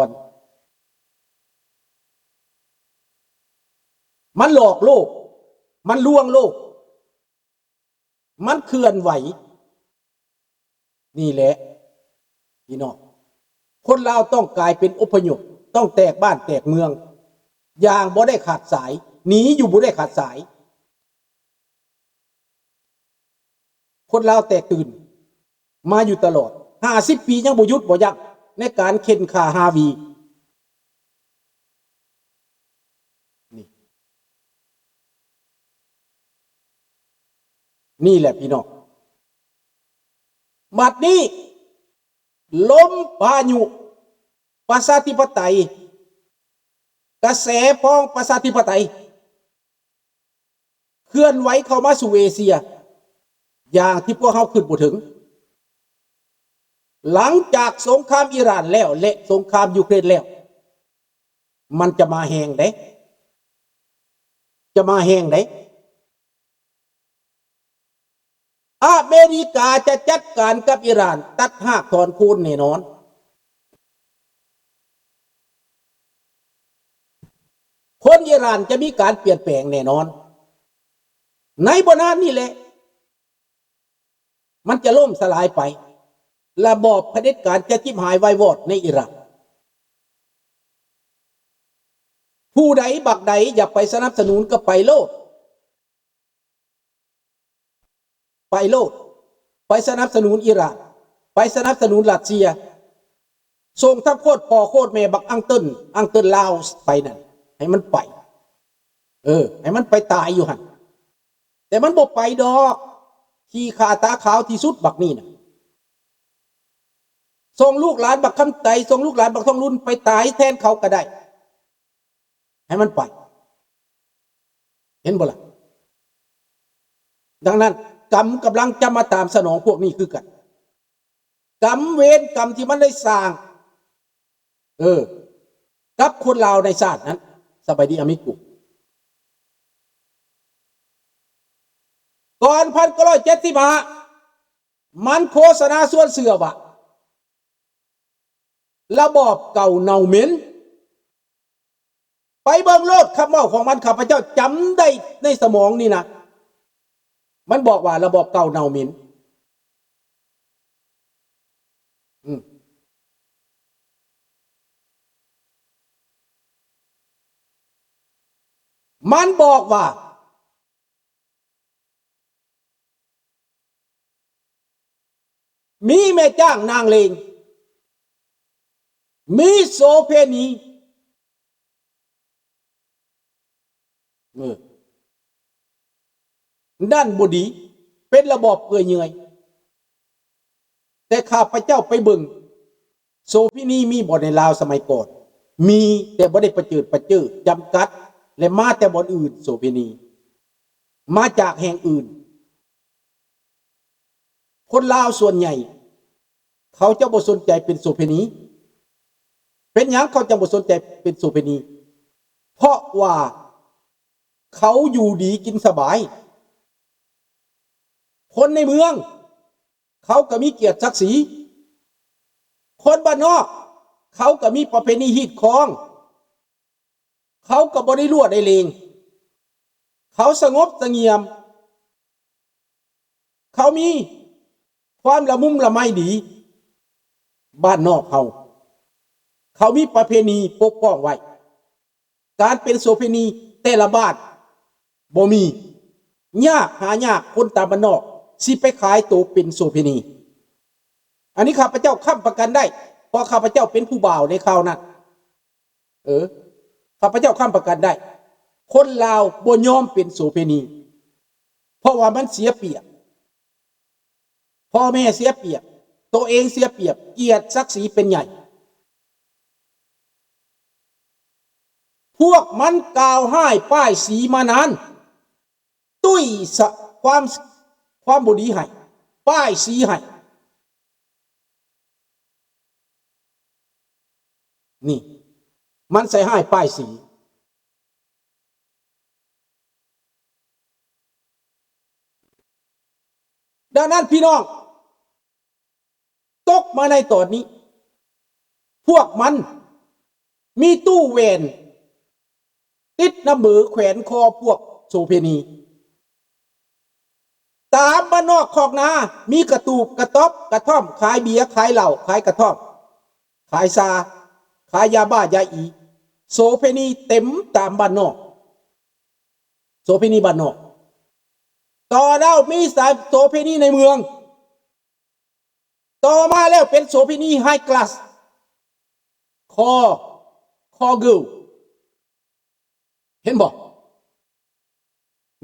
ອນ ມັນຫຼອກໂລກ ມັນລວງໂລກ ມັນເຄື່ອນໄຫວ. ນີ້ແຫຼະພີ່ນ້ອງ, ຄົນລາວຕ້ອງກາຍເປັນອົບພະຍົບ, ຕ້ອງແຕກບ້ານແຕກເມືອງຢ່າງບໍ່ໄດ້ຂາດສາຍ, ໜີຢູ່ບໍ່ໄດ້ຂາດສາຍ. ຄົນລາວແຕກຕື່ນມາຢູ່ຕະຫຼອດ ຫ້າສິບປີ ຍັງບໍ່ຢຸດບໍ່ຢັ້ງໃນການເຂັ່ນຂ້າຮາຫວີ. ນີ້ ນີ້ແຫຼະພີ່ນ້ອງ, ບັດນີ້ລົມພາຍຸປະຊາທິປະໄຕ, ກະແສຟອງປະຊາທິປະໄຕ ເຄື່ອນໄຫວເຂົ້າມາສູ່ເອເຊຍຢ່າງທີ່ພວກເຮົາຄິດບໍ່ເຖິງ. ຫຼັງຈາກສົງຄາມອີຣານແລ້ວ ແລະ ສົງຄາມຢູເຄຣນແລ້ວ, ມັນຈະມາແຮງເດ້, ຈະມາແຮງເດ້. ອາເມລິກາຈະຈັດການກັບອີຣານ ຕັດຮາກຖອນໂຄນແນ່ນອນ. ຄົນອີຣານຈະມີການປ່ຽນແປງແນ່ນອນ. ໃນບໍ່ນານນີ້ແຫຼະ ມັນຈະລົ້ມສະຫຼາຍໄປ. ລະບອບຜະເດັດການຈະຈິບຫາຍວາຍວອດໃນອີຣານ. ຜູ້ໃດບັກໃດຢາກໄປສະໜັບສະໜູນກໍໄປໂລດ. ໄປໂລດ, ໄປສະໜັບສະໜູນອີຣານ, ໄປສະໜັບສະໜູນຣັດເຊຍ, ສົ່ງທັງໂຄດພໍ່ໂຄດແມ່ບັກອັງເຕີນ, ອັງເຕີນລາວໄປນັ້ນ, ໃຫ້ມັນໄປ, ເອີ, ໃຫ້ມັນໄປຕາຍຢູ່ຫັ້ນ. ແຕ່ມັນບໍ່ໄປດອກ, ຂີ້ຂ້າຕາຂາວທີ່ສຸດບັກນີ້ນະ. ສົ່ງລູກຫຼານບັກຄຳໄຕ, ສົ່ງລູກຫຼານບັກທອງລຸນໄປຕາຍແທນເຂົາກໍໄດ້. ໃຫ້ມັນໄປ. ເຫັນບໍ່ລະ? ດັ່ງນັ້ນ ກຳກຳລັງຈະມາຕາມສະໜອງພວກນີ້ຄືກັນ. ກຳເວນກຳທີ່ມັນໄດ້ສ້າງ, ເອີ, ກັບຄົນລາວໃນຊາດນັ້ນ. ສະບາຍດີອາມິໂກ. ກ່ອນພັນເກົ້າຮ້ອຍເຈັດສິບຫ້າ ມັນໂຄສະນາຊວນເຊື່ອວ່າ ລະບອບເກົ່າເນົ່າເໝັນ. ໄປເບິ່ງໂລດຄຳເວົ້າຂອງມັນ, ຂ້າພະເຈົ້າຈຳໄດ້ໃນສະໝອງນີ້ນະ. ມັນບອກວ່າລະບອບເກົ່າເນົ່າເໝັນ. ອືມ. ມັນບອກວ່າ ມີແມ່ຈ້າງນາງເລງ, ມີໂສເພນີ, ເອີ, ນັ້ນບໍ່ດີ, ເປັນລະບອບເປື່ອຍເຫຍື່ອຍ. ແຕ່ຂ້າພະເຈົ້າໄປເບິ່ງ ໂສເພນີມີບໍ່ໃນລາວສະໄໝກ່ອນ? ມີ, ແຕ່ບໍ່ໄດ້ປະເຈີດປະເຈີ, ຈຳກັດ ແລະ ມາແຕ່ບ່ອນອື່ນ. ໂສເພນີມາຈາກແຫ່ງອື່ນ. ຄົນລາວສ່ວນໃຫຍ່ ເຂົາຈະບໍ່ສົນໃຈເປັນໂສເພນີ. ເປັນຫຍັງເຂົາຈະບໍ່ສົນໃຈເປັນໂສເພນີ? ເພາະວ່າເຂົາຢູ່ດີກິນສະບາຍ. ຄົນໃນເມືອງ ເຂົາກໍມີກຽດສັກສີ. ຄົນບ້ານນອກ ເຂົາກໍມີປະເພນີຮີດຄອງ. ເຂົາກໍບໍ່ໄດ້ຫຼວດໄດ້ເລງ. ເຂົາສະຫງົບສະຫງຽມ. ເຂົາມີຄວາມລະມຸມລະໄມດີ. ບ້ານນອກເຮົາ ເຂົາມີປະເພນີປົກປ້ອງໄວ້. ການເປັນໂສເພນີແຕ່ລະບ້ານບໍ່ມີ, ຍາກ, ຫາຍາກ, ຄົນຕາມບ້ານນອກຊິໄປຂາຍໂຕເປັນໂສເພນີ. ອັນນີ້ຂ້າພະເຈົ້າຄ້ຳປະກັນໄດ້, ເພາະຂ້າພະເຈົ້າເປັນຜູ້ບ່າວໃນຄາວນັ້ນ. ເອີ, ຂ້າພະເຈົ້າຄ້ຳປະກັນໄດ້, ຄົນລາວບໍ່ຍອມເປັນໂສເພນີ, ເພາະວ່າມັນເສຍປຽບ. ພໍ່ແມ່ເສຍປຽບ, ໂຕເອງເສຍປຽບ, ກຽດສັກສີເປັນໃຫຍ່. ພວກມັນກ່າວຮ້າຍປ້າຍສີມານານ, ຕຸ້ຍສະ ຄວາມ, ຄວາມບໍ່ດີໃຫ້, ປ້າຍສີໃຫ້. ນີ້ ມັນໃສ່ຮ້າຍປ້າຍສີ. ດັ່ງນັ້ນ ພີ່ນ້ອງ, ຕົກມາໃນຕອນນີ້, ພວກມັນ ມີຕູ້ແຫວນ ຕິດນຳເບີແຂວນຄໍພວກໂສເພນີ. ຕາມບ້ານນອກຄອກນາ ມີກະຕູບ ກະຕ໊ອບ ກະທ່ອມ ຂາຍເບຍ ຂາຍເຫຼົ້າ ຂາຍກະທ່ອມ ຂາຍຊາ ຂາຍຢາບ້າຢາອີ ໂສເພນີເຕັມຕາມບ້ານນອກ ໂສເພນີບ້ານນອກ. ຕໍ່ແລ້ວມີສາຍໂສເພນີໃນເມືອງ. ຕໍ່ມາແລ້ວເປັນໂສເພນີ High Class ຄໍ ຄໍເກີລ ເຫັນບໍ່?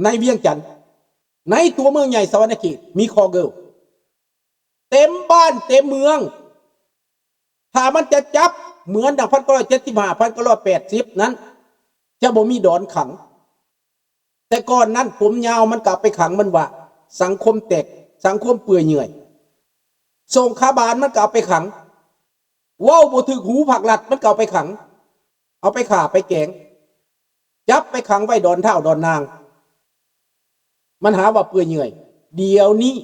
ໃນວຽງຈັນ ໃນຕົວເມືອງໃຫຍ່ສະຫວັນນະເຂດ ມີຄໍເກີລເຕັມບ້ານເຕັມເມືອງ. ຖ້າມັນຈະຈັບເໝືອນດັ່ງພັນເກົ້າຮ້ອຍເຈັດສິບຫ້າ ພັນເກົ້າຮ້ອຍແປດສິບນັ້ນ ຈະບໍ່ມີດອນຂັງ. ແຕ່ກ່ອນນັ້ນ ຜົມຍາວມັນກໍເອົາໄປຂັງ ມັນວ່າສັງຄົມແຕກ ສັງຄົມເປື່ອຍເຫຍື່ອຍ. ສົງຂາບານມັນກໍເອົາໄປຂັງ ເວົ້າບໍ່ຖືກຫູພາກລັດມັນກໍເອົາໄປຂັງ ເອົາໄປຂ້າໄປແກງ ຈັບໄປຂັງໄວ້ດອນທ້າວດອນນາງ ມັນຫາວ່າເປື່ອຍເຫຍື່ອຍ. ດຽວນີ້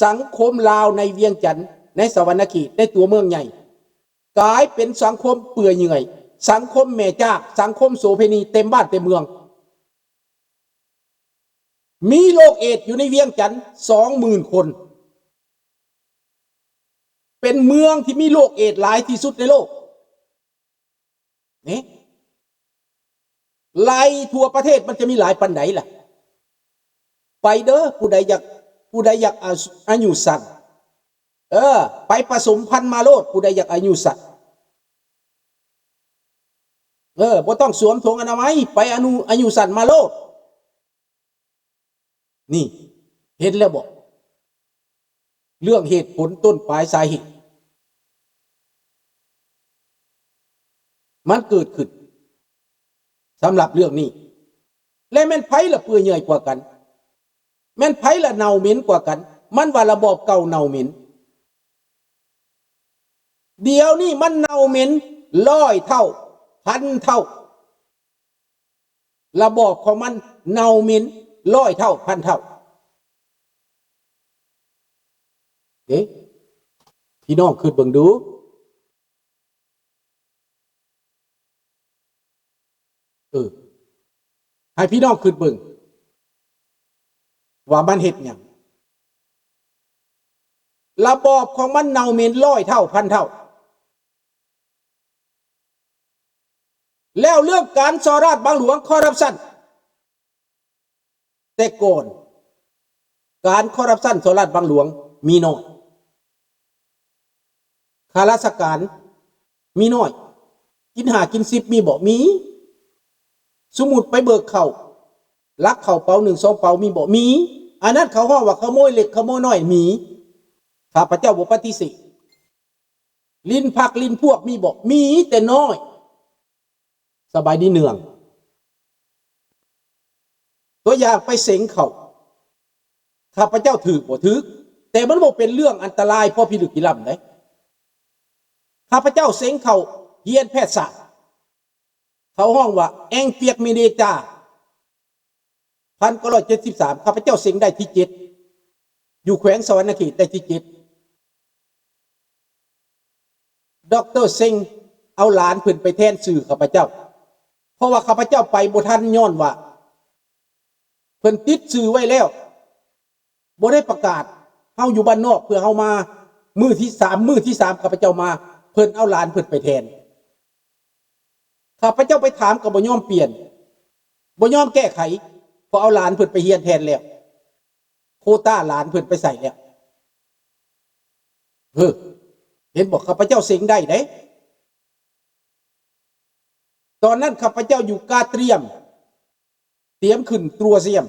ສັງຄົມລາວໃນວຽງຈັນ ໃນສະຫວັນນະເຂດ ໃນຕົວເມືອງໃຫຍ່ ກາຍເປັນສັງຄົມເປື່ອຍເຫຍື່ອຍ ສັງຄົມແມ່ຈ້າງ ສັງຄົມໂສເພນີເຕັມບ້ານເຕັມເມືອງ. ມີໂລກເອດຢູ່ໃນວຽງຈັນສອງໝື່ນຄົນ ເປັນເມືອງທີ່ມີໂລກເອດຫຼາຍທີ່ສຸດໃນໂລກ. ນີ້ ໄລ່ທົ່ວປະເທດມັນຈະມີຫຼາຍປານໃດລະ? ໄປເດີ ຜູ້ໃດຢາກ ຜູ້ໃດຢາກອາ ອາຍຸສັ້ນ ເອີ ໄປປະສົມພັນມາໂລດ ຜູ້ໃດຢາກອາຍຸສັ້ນ ເອີ ບໍ່ຕ້ອງສວມຖົງອະນາໄມ ໄປອາຍຸ ອາຍຸສັ້ນມາໂລດ. ນີ້ ເຫັນແລ້ວບໍ່? ເລື່ອງເຫດຜົນຕົ້ນປາຍສາເຫດ ມັນເກີດຂຶ້ນສຳລັບເລື່ອງນີ້. ແລະແມ່ນໃຜລະເປື່ອຍເຫຍື່ອຍກວ່າກັນ? ແມ່ນໃຜລະເນົ່າເໝັນກວ່າກັນ? ມັນວ່າລະບອບເກົ່າເນົ່າເໝັນ. ດຽວນີ້ມັນເນົ່າເໝັນຮ້ອຍເທົ່າ ພັນເທົ່າ. ລະບອບຂອງມັນເນົ່າເໝັນຮ້ອຍເທົ່າ ພັນເທົ່າ. ເອີ ພີ່ນ້ອງຄິດເບິ່ງດູ. ເອີ ໃຫ້ພີ່ນ້ອງຄິດເບິ່ງວ່າມັນເຮັດຫຍັງ? ລະບອບຂອງມັນເນົ່າເໝັນຮ້ອຍເທົ່າ ພັນເທົ່າ. ແລ້ວເລື່ອງການສໍ້ລາດບັງຫຼວງ ຄໍຣັບຊັນ ແຕ່ກ່ອນການຄໍຣັບຊັນສໍ້ລາດບັງຫຼວງມີໜ້ອຍ, ຂ້າລາຊະການມີໜ້ອຍ, ກິນຫ້າກິນສິບມີບໍ່? ມີ. ສົມມຸດໄປເບີກເຂົ້າ ລັກເຂົ້າເປົາໜຶ່ງສອງເປົາມີບໍ່? ມີ. ອັນນັ້ນເຂົາຮ້ອງວ່າຂະໂມຍເລັກຂະໂມຍນ້ອຍ ມີ. ຂ້າພະເຈົ້າບໍ່ປະຕິເສດ. ຫຼິ້ນພັກຫຼິ້ນພວກມີບໍ່? ມີ ແຕ່ນ້ອຍ. ສະບາຍດີເນືອງ. ຕົວຢ່າງໄປເສັງເຂົ້າ ຂ້າພະເຈົ້າຖືກບໍ່? ຖືກ. ແຕ່ມັນບໍ່ເປັນເລື່ອງອັນຕະລາຍພໍພິລຶກພິລຳໃດ. ຂ້າພະເຈົ້າເສັງເຂົ້າຮຽນແພດສາດ ເຂົາຮ້ອງວ່າ Infirmièr d'État ພັນເກົ້າຮ້ອຍເຈັດສິບສາມ ຂ້າພະເຈົ້າເສັງໄດ້ທີເຈັດ ຢູ່ແຂວງສະຫວັນນະເຂດໄດ້ທີເຈັດ. ດອກເຕີເຊັງເອົາຫຼານເພິ່ນໄປແທນຊື່ຂ້າພະເຈົ້າ ເພາະວ່າຂ້າພະເຈົ້າໄປບໍ່ທັນ ຍ້ອນວ່າເພິ່ນຕິດຊື່ໄວ້ແລ້ວ ບໍ່ໄດ້ປະກາດ. ເຮົາຢູ່ບ້ານນອກ ເພື່ອເຮົາມາມື້ທີສາມ ມື້ທີສາມຂ້າພະເຈົ້າມາ ເພິ່ນເອົາຫຼານເພິ່ນໄປແທນ. ຂ້າພະເຈົ້າໄປຖາມກໍບໍ່ຍອມປ່ຽນ ບໍ່ຍອມແກ້ໄຂ ເພາະເອົາຫຼານເພິ່ນໄປຮຽນແທນແລ້ວ ໂຄຕ້າຫຼານເພິ່ນໄປໃສ່ແລ້ວ. ເອີ ເຫັນບໍ່? ຂ້າພະເຈົ້າເສັງໄດ້ເດ້. ຕອນນັ້ນຂ້າພະເຈົ້າຢູ່ກາຕຣຽມ ຕຽມຂຶ້ນ troisième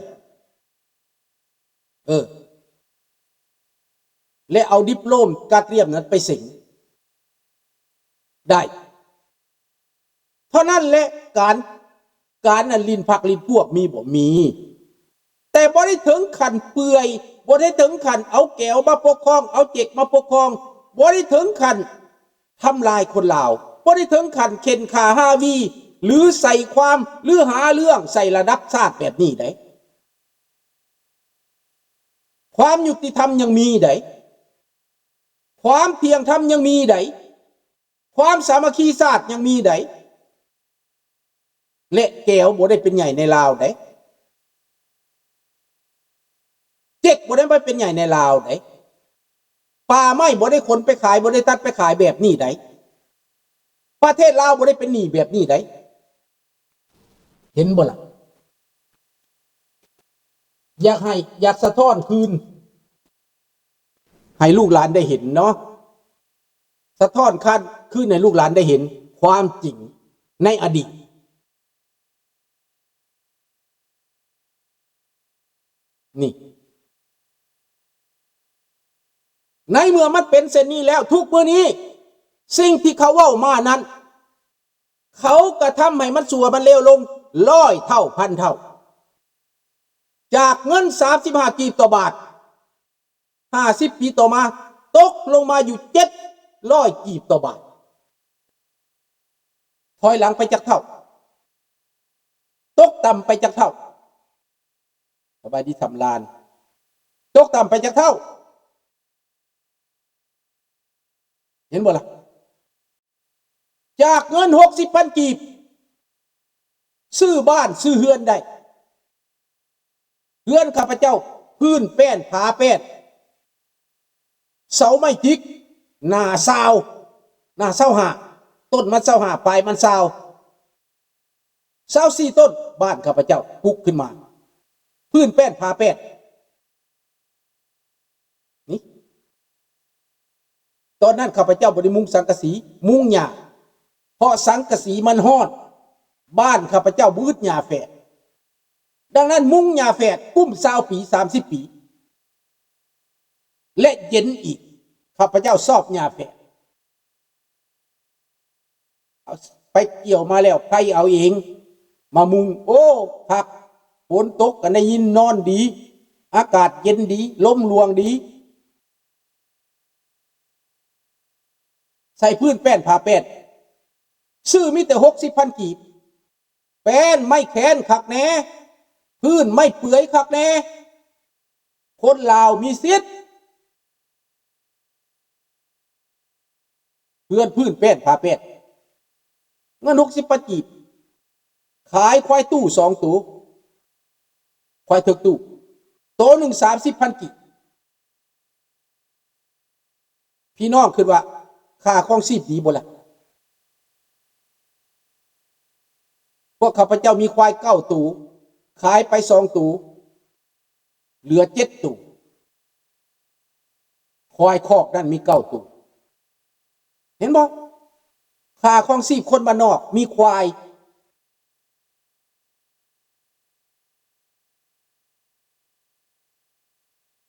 ເອີ ແລະ ເອົາດິບໂລມກາຕຣຽມນັ້ນໄປເສັງໄດ້. ເທົ່ານັ້ນແຫຼະ ການ ການອັນຫຼິ້ນພັກຫຼິ້ນພວກມີບໍ່? ມີ. ແຕ່ບໍ່ໄດ້ເຖິງຂັ້ນເປື່ອຍ ບໍ່ໄດ້ເຖິງຂັ້ນເອົາແກວມາປົກຄອງ ເອົາເຈັກມາປົກຄອງ ບໍ່ໄດ້ເຖິງຂັ້ນ ທຳລາຍຄົນລາວ ບໍ່ໄດ້ເຖິງຂັ້ນເຂັ່ນຂ້າຮາວີ ຫຼື ໃສ່ຄວາມ ຫຼື ຫາເລື່ອງໃສ່ລະດັບຊາດແບບນີ້ໃດ. ຄວາມຍຸຕິທຳຍັງມີໃດ, ຄວາມທ່ຽງທຳຍັງມີໃດ, ຄວາມສາມັກຄີຊາດຍັງມີໃດ. ແລະ ແກວບໍ່ໄດ້ເປັນໃຫຍ່ໃນລາວໃດ໋. ເຈັກບໍ່ໄດ້ໄປເປັນໃຫຍ່ໃນລາວໃດ໋. ປ່າໄມ້ບໍ່ໄດ້ຂົນໄປຂາຍ, ບໍ່ໄດ້ຕັດໄປຂາຍແບບນີ້ໃດ໋. ປະເທດລາວບໍ່ໄດ້ເປັນໜີ້ແບບນີ້ໃດ໋. ເຫັນບໍ່ລະ? ຢາກໃຫ້, ຢາກສະທ້ອນຄືນ ໃຫ້ລູກຫຼານໄດ້ເຫັນເນາະ, ສະທ້ອນຄືນໃຫ້ລູກຫຼານໄດ້ເຫັນຄວາມຈິງໃນອະດີດ. ນີ້ ໃນເມື່ອມັນເປັນເຊັ່ນນີ້ແລ້ວ, ທຸກມື້ນີ້ ສິ່ງທີ່ເຂົາເວົ້າມານັ້ນ ເຂົາກະທຳໃຫ້ມັນຊົ່ວມັນເລວລົງຮ້ອຍເທົ່າພັນເທົ່າ. ຈາກເງິນສາມສິບຫ້າກີບຕໍ່ບາດ, ຫ້າສິບປີຕໍ່ມາ ຕົກລົງມາຢູ່ເຈັດຮ້ອຍກີບຕໍ່ບາດ. ຖອຍຫຼັງໄປຈັກເທົ່າ? ຕົກຕ່ຳໄປຈັກເທົ່າ? ສະບາຍດີສຳລານ. ຕົກຕ່ຳໄປຈັກເທົ່າ? ເຫັນບໍ່ລະ? ຈາກເງິນຫົກສິບພັນກີບ ຊື້ບ້ານຊື້ເຮືອນໄດ້. ເຮືອນຂ້າພະເຈົ້າ ພື້ນແປ້ນ ຝາແປ້ນ ເສົາໄມ້ຈິກ ໜ້າຊາວ ໜ້າຊາວຫ້າ ຕົ້ນມັນຊາວຫ້າ ປາຍມັນຊາວ ຊາວສີ່ຕົ້ນ. ບ້ານຂ້າພະເຈົ້າປຸກຂຶ້ນມາ ພື້ນແປ້ນ ຝາແປ້ນ. ນີ້ ຕອນນັ້ນຂ້າພະເຈົ້າບໍ່ໄດ້ມຸງສັງກະສີ, ມຸງຫຍ້າ ເພາະສັງກະສີມັນຮ້ອນ. ບ້ານຂ້າພະເຈົ້າບໍ່ອຶດຫຍ້າແຝກ, ດັ່ງນັ້ນມຸງຫຍ້າແຝກກຸ້ມຊາວປີ ສາມສິບປີ ແລະ ເຢັນອີກ. ຂ້າພະເຈົ້າຊອບຫຍ້າແຝກ. ເອົາ ໄປກ່ຽວມາແລ້ວ ໄພເອົາເອງມາມຸງ. ໂອ້ ຄັກ, ຝົນຕົກກໍໄດ້ຍິນນອນດີ, ອາກາດເຢັນດີ, ລົມລ່ວງດີ. ໃສ່ພື້ນແປ້ນ ຜ້າແປ້ນ, ຊື້ມີແຕ່ຫົກສິບພັນກີບ. ແປ້ນໄມ້ແຂນຄັກແດ່, ພື້ນໄມ້ເປືອຍຄັກແດ່. ຄົນລາວມີສິດ ເຮືອນພື້ນແປ້ນ ຜ້າແປ້ນ ເງິນຫົກສິບພັນກີບ. ຂາຍຄວາຍຕູ້ສອງໂຕ, ຄວາຍເຖິກຕູ້ ໂຕໜຶ່ງສາມສິບພັນກີບ. ພີ່ນ້ອງຄິດວ່າຄ່າຄອງຊີບດີບໍ່ລະ? ພວກຂ້າພະເຈົ້າມີຄວາຍເກົ້າໂຕ, ຂາຍໄປສອງໂຕ, ເຫຼືອເຈັດໂຕ. ຄວາຍຄອກນັ້ນມີເກົ້າໂຕ. ເຫັນບໍ່? ຄ່າຄອງຊີບຄົນບ້ານນອກມີຄວາຍ.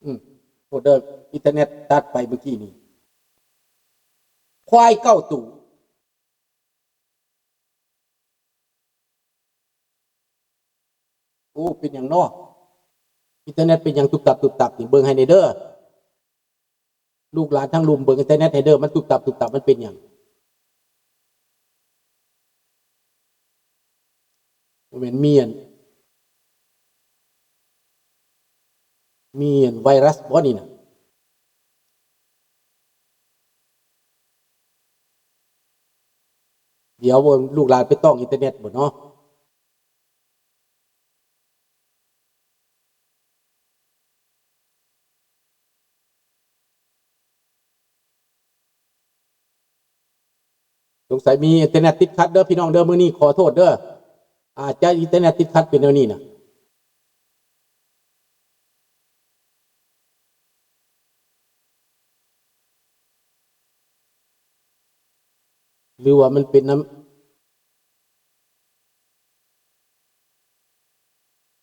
ອືມ ໂທດເດີ ອິນເຕີເນັດຕັດໄປເມື່ອກີ້ນີ້. ຄວາຍເກົ້າໂຕ. ໂອ້ ເປັນຫຍັງເນາະ? ອິນເຕີເນັດເປັນຫຍັງຕຸບຕັບຕຸບຕັບນີ້? ເບິ່ງໃຫ້ແດ່ເດີ. ລູກຫຼານທັງລຸ່ມເບິ່ງອິນເຕີເນັດໃຫ້ເດີ, ມັນຕຸບຕັບຕຸບຕັບ ມັນເປັນຫຍັງ? ບໍ່ແມ່ນມີອັນ ມີອັນໄວຣັສບໍ່ນີ້ນະ? ດຽວ ລູກຫຼານໄປຕ້ອງອິນເຕີເນັດບໍ່ເນາະ? ສົງໄສມີອິນເຕີເນັດຕິດຂັດເດີພີ່ນ້ອງເດີ, ມື້ນີ້ຂໍໂທດເດີ. ອາດຈະອິນເຕີເນັດຕິດຂັດເປັນແນວນີ້ນະ. ຫຼືວ່າມັນເປັນນຳ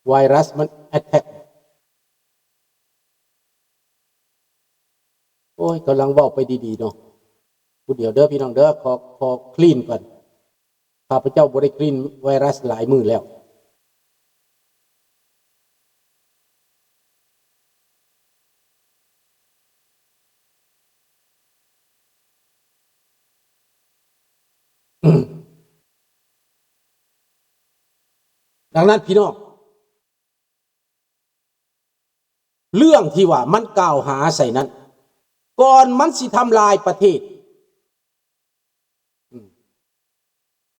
ໄວຣັສມັນແອັດແທັກ? ໂອ້ຍ ກຳລັງເວົ້າໄປດີໆເນາະ. ຜູ້ດຽວເດີພີ່ນ້ອງເດີ, ຂໍ ຂໍຄລີນກ່ອນ. ຂ້າພະເຈົ້າບໍ່ໄດ້ຄລີນໄວຣັສຫຼາຍມື້ແລ້ວ. ດັ່ງນັ້ນພີ່ນ້ອງ, ເລື່ອງທີ່ວ່າມັນກ່າວຫາໃສ່ນັ້ນ, ກ່ອນມັນຊິທຳລາຍປະເທດ,